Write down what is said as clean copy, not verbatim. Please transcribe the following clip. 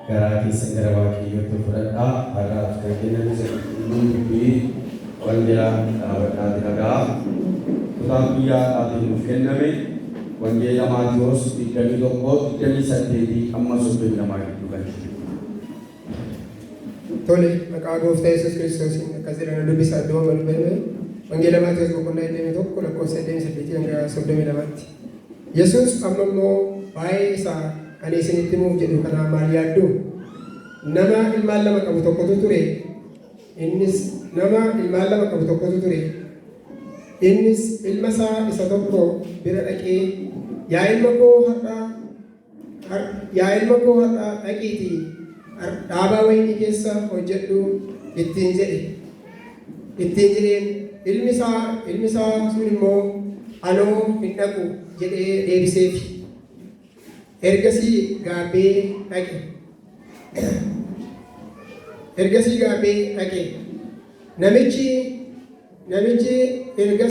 Garaa keessan gara Waaqayyootti fudhadhaa. Har'aaf kan kenname isa qulqulluu dubbii wangeelaa dhaabadhaati dhagaa. Kutaan guyyaa har'aatiin nuuf kenname Wangeela Maatiyoos 21, 28 amma 32 gidduu kan jiru. Tole, maqaa Gooftaa Yesuus Kiristoosiin akkas jedha, nu dubbisa iddoo amma dubbanne Wangeela Maatiyoos boqonnaa 21 lakkoofsa 28 hanga 32tti. Yesuus amma immoo, "Waa'ee isaa ani isinitti himuuf jedhu kanaa maal yaaddu? Nama ilmaan lama qabu tokkotu ture. Innis nama ilmaan lama qabu tokkotu ture. Innis ilma isaa isa tokko bira dhaqee, 'Yaa ilma koo, har'a dhaqiitii dhaabaa wayinii keessa hojjedhu' ittiin jedhe. Ittiin jedheen. Ilmi isaa sun immoo, 'Anoo hin dhaqu' jedhee deebiseef. Ergasii gaabbee dhaqe. Ergasii gaabbee dhaqe. Namichi erga